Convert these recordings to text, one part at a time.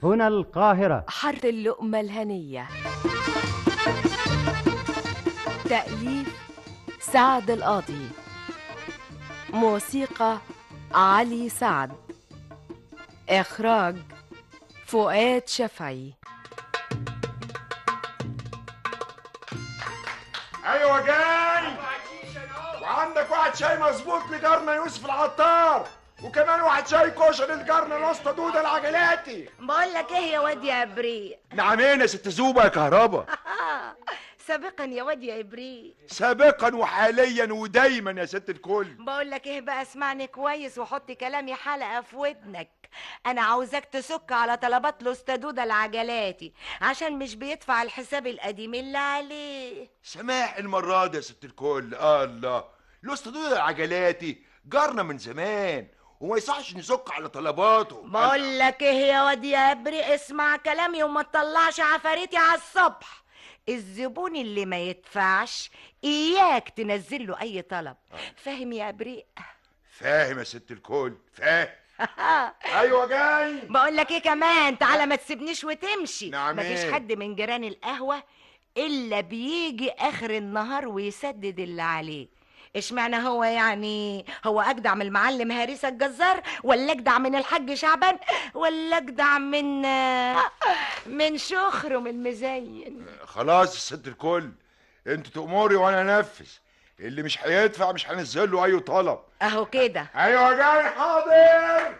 هنا القاهرة. حرف اللقمة الهنية، تأليف سعد القاضي، موسيقى علي سعد، إخراج فؤاد شفعي. أيوة جاي، وعندك واحد شاي مظبوط لجارنا يوسف العطار، وكمان واحد شاي كشري لجارنا الاسطى دودة العجلاتي. بقول لك ايه يا واد يا ابريق؟ نعمين يا ست زوبه يا كهربا. سابقا يا واد يا ابريق، سابقا وحاليا ودايما يا ست الكل. بقول لك ايه بقى، اسمعني كويس وحط كلامي حلقة في ودنك. انا عاوزاك تسك على طلبات الاستاذ دودة العجلاتي عشان مش بيدفع الحساب القديم اللي عليه. سماح المرة دي يا ست الكل. الله، الاستاذ دودة العجلاتي جارنا من زمان وما يصحش نسك على طلباته. بقول لك ايه يا واد يا ابريق، اسمع كلامي وما تطلعش عفاريتي على الصبح. الزبون اللي ما يدفعش اياك تنزل له اي طلب. فاهم يا ابريق؟ فاهم يا ست الكل، فاهم. ايوه جاي. بقول لك ايه كمان، تعالى ما تسيبنيش وتمشي. نعم، مفيش حد من جيران القهوة الا بيجي اخر النهار ويسدد اللي عليه. اشمعنى هو يعني؟ هو اجدع من المعلم هريسه الجزار، ولا اجدع من الحاج شعبان، ولا اجدع من شخرم المزين؟ خلاص يا ست الكل، انت تأمري وانا انفذ. اللي مش هيدفع مش هنزل له اي طلب. اهو كده. ايوه جاي، حاضر.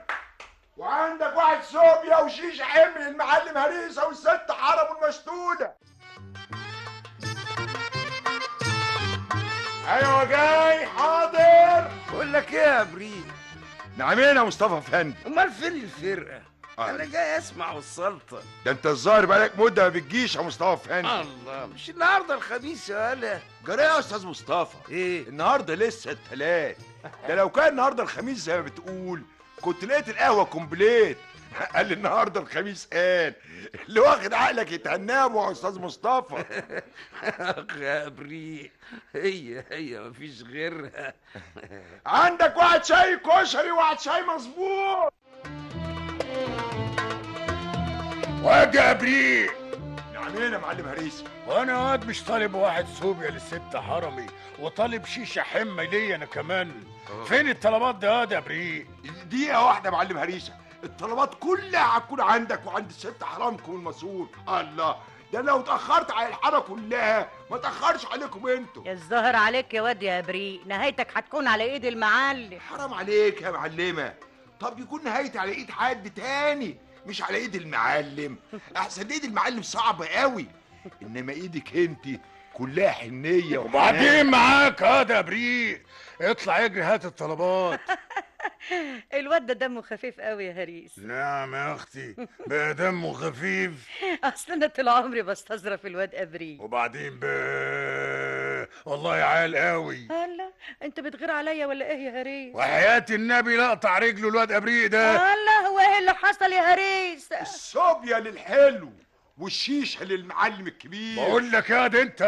وعندك واحد صوبيا وشيش حمل المعلم هريسه والست حرم المشتوله. ايوه جاي، حاضر. بقول لك ايه يا بريد؟ نعمين يا مصطفى فندم. امال فين الفرقة؟ انا جاي اسمع والسلطة. ده انت الظاهر بقالك مده ما بتجيش يا مصطفى فندم. الله، مش النهارده الخميس يا ولا؟ جرى يا استاذ مصطفى؟ ايه؟ النهارده لسه التلات. ده لو كان النهارده الخميس زي ما بتقول كنت لقيت القهوة complete. قال النهارده الخميس، قال اللي واخد عقلك يتهناه يا استاذ مصطفى. اخ يا بريق، هي مفيش غيرها. عندك واحد شاي كشري وواحد شاي مظبوط. واد يا بريق. نعمين يا معلم هريسه. وانا واد مش طالب واحد صوبيا للست حرمي، وطالب شيشة حمى ليا انا كمان. فين الطلبات دي يا بريق؟ دقيقة واحدة يا معلم هريسه، الطلبات كلها هتكون عندك وعند الست حرامكم المسؤول. الله، ده لو اتأخرت على الحارة كلها ما تأخرش عليكم انتوا. الظاهر عليك يا واد يا بريق نهايتك هتكون على ايد المعلم. حرام عليك يا معلمة، طب يكون نهايتي على ايد حد تاني مش على ايد المعلم. احسن ايد المعلم صعبة قوي، انما ايدك انت كلها حنية. وبعدين معاك يا بريق، اطلع اجري هات الطلبات. الواد ده دمه خفيف قوي يا هريس. نعم يا اختي، بقى دمه خفيف؟ اصل انا طول عمري بستظرف الواد ابريق. وبعدين والله عال قوي. هلا انت بتغير عليا ولا ايه يا هريس؟ وحياة النبي لقطع رجله الواد ابريق ده. الله، هو ايه اللي حصل يا هريس؟ الصوبيا للحلو والشيشه للمعلم الكبير. بقول لك يا ده انت،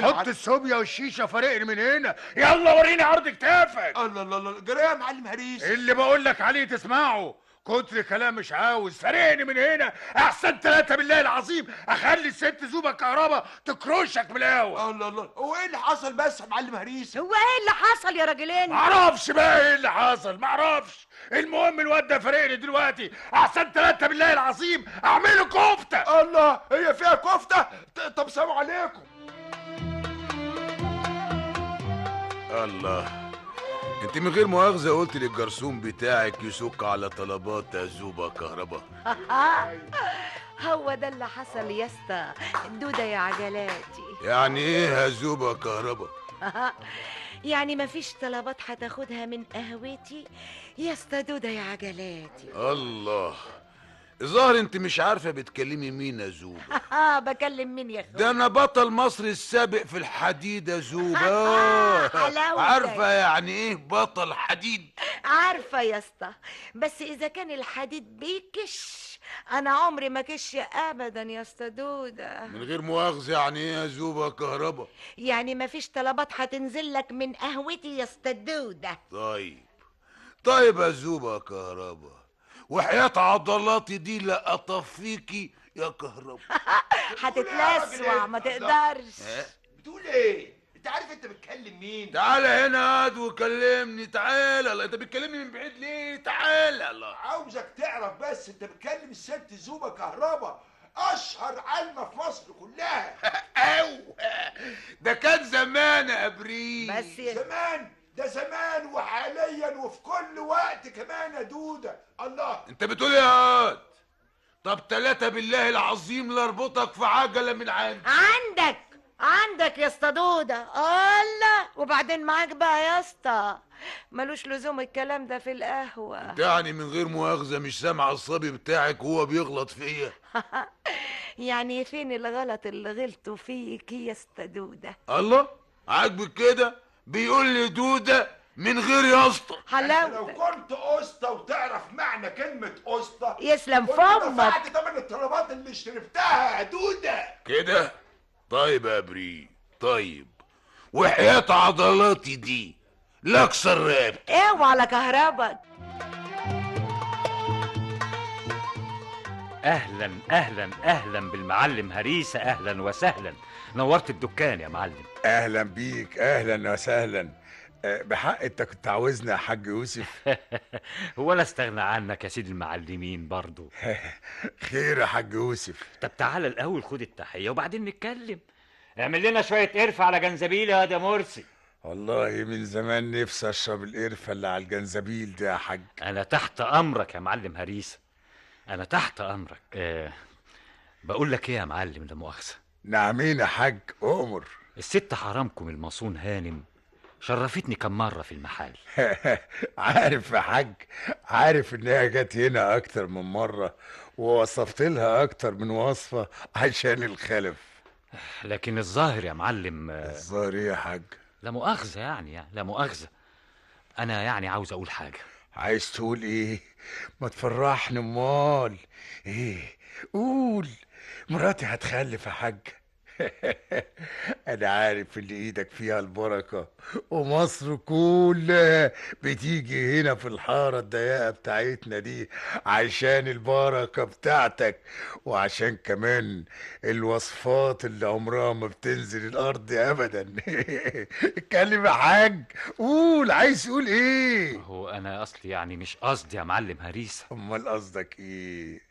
حط الصوبيا والشيشه فارقني من هنا. يلا وريني عرض كتافك. الله الله الله، جرى يا معلم هريس. اللي بقول لك عليه تسمعه، كتر كلام مش عاوز. فارقني من هنا احسن ثلاثة بالله العظيم اخلي الست زوبه كهربا تكرشك بالقهوة. الله الله، هو ايه اللي حصل بس يا معلم هريس؟ هو ايه اللي حصل يا راجلين؟ معرفش بقى ايه اللي حصل، معرفش. المهم الواد ده فارقني دلوقتي، احسن ثلاثة بالله العظيم اعمله كفته. الله، هي فيها كفته؟ طب سلام عليكم. الله، انت من غير مؤاخذة قلت للجرسون بتاعك يسك على طلبات زوبه كهربا. هو ده اللي حصل يا اسطى دودة يا عجلاتي. يعني ايه يا زوبه كهربا؟ يعني مفيش طلبات هتاخدها من قهوتي يا اسطى دودة يا عجلاتي. الله، الظاهر انت مش عارفه بتكلمي مين يا زوبه. بكلم مين يا اخويا؟ ده انا بطل مصر السابق في الحديد يا زوبه. عارفه يعني ايه بطل حديد؟ عارفه يا اسطى، بس اذا كان الحديد بيكش انا عمري ما كش ابدا يا اسطى دوده. من غير مؤاخذة يعني ايه يا زوبه كهربا؟ يعني مفيش طلبات هتنزل لك من قهوتي يا اسطى دوده. طيب طيب يا زوبه كهربا، وحياة عضلاتي دي لا اطفيكي يا كهربا. هتتلسوع ما تقدرش. بتقول ايه؟ انت عارف انت بتكلم مين؟ تعالى هنا اقعد وكلمني. تعالى. الله، انت بتكلمني من بعيد ليه؟ تعالى. الله، عاوزك تعرف بس انت بتكلم الست زوبه كهربا، اشهر عالمه في مصر كلها. او ده كان زمان يا ابريل. بس زمان ده زمان وحاليا وفي كل وقت كمان يا دوده. الله، انت بتقول ايه يا واد؟ طب 3 بالله العظيم لاربطك في عجله من عندي. عندك يا اسطى دوده. الله، وبعدين معاك بقى يا اسطى، ملوش لزوم الكلام ده في القهوة. يعني من غير مؤاخذة مش سامع الصبي بتاعك وهو بيغلط فيا؟ يعني فين الغلط اللي غلطوا فيك يا اسطى دوده؟ الله، عاجبك كده؟ بيقول لي دوده من غير يا اسطى. حلاوتك. لو كنت اسطى وتعرف معنى كلمة اسطى يسلم فمك. دفعت ثمن الطلبات اللي شربتها يا دوده كده. طيب يا بري، طيب وحياة عضلاتي دي لا اكسر رقبتي. اوعى على كهربك. اهلا اهلا اهلا بالمعلم هريسه، اهلا وسهلا، نورت الدكان يا معلم. اهلا بيك، اهلا وسهلا. بحق انت كنت عاوزنا يا حاج يوسف. هو انا استغنى عنك يا سيد المعلمين برضو؟ خير يا حاج يوسف. طب تعالى الاول خد التحية وبعدين نتكلم. اعمل لنا شوية قرفه على جنزبيل يا ده مرسي. والله من زمان نفسي اشرب القرفه اللي على الجنزبيل ده يا حاج. انا تحت امرك يا معلم هريسه، انا تحت امرك. بقول لك ايه يا معلم، لا مؤاخذة. نعمين يا حاج، اؤمر. الست حرامكم المصون هانم شرفتني كم مرة في المحل. عارف يا حاج، عارف انها جت هنا اكتر من مرة ووصفت لها اكتر من وصفة عشان الخلف. لكن الظاهر يا معلم. الظاهر ايه يا حاج؟ لا مؤاخذة يعني، لا مؤاخذة، انا يعني عاوز اقول حاجة. عايز تقول ايه؟ ما تفرحني امال. ايه؟ قول. مراتي هتخلف يا حاج. انا عارف اللي ايدك فيها البركة، ومصر كلها بتيجي هنا في الحارة الضيقه بتاعتنا دي عشان البركة بتاعتك، وعشان كمان الوصفات اللي عمرها ما بتنزل الارض ابدا. اتكلم يا حاج، قول، عايز تقول ايه؟ هو انا اصلي يعني مش قصدي يا معلم هريسه. امال قصدك ايه؟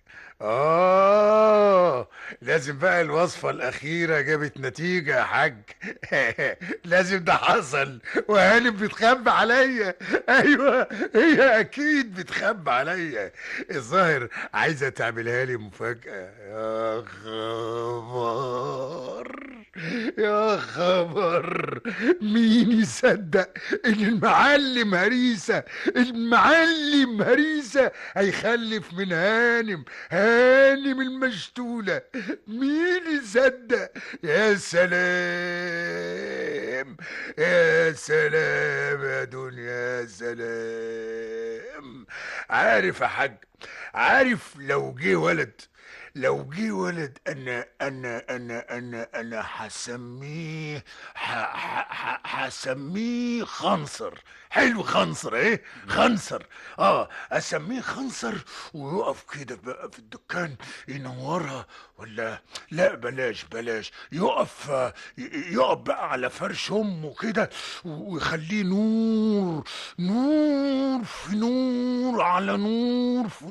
لازم بقى الوصفة الأخيرة جابت نتيجة يا حاج. لازم ده حصل، وهانم بتخبي عليا. أيوة هي أكيد بتخبي عليا، الظاهر عايزة تعملها لي مفاجأة. يا خبر يا خبر، مين يصدق إن المعلم هريسة، المعلم هريسة هيخلف من هانم، هانم المشتولة؟ مين يصدق؟ يا سلام يا سلام يا دنيا يا سلام. عارف يا حاج، عارف لو جه ولد، لو جه ولد انا انا انا انا انا هسميه، هسميه خنصر. حلو خنصر، ايه خنصر؟ اسميه خنصر ويقف كده بقى في الدكان ينورها. ولا لا، بلاش بلاش، يقف يقف بقى على فرش امه كده ويخليه نور، نور في نور على نور في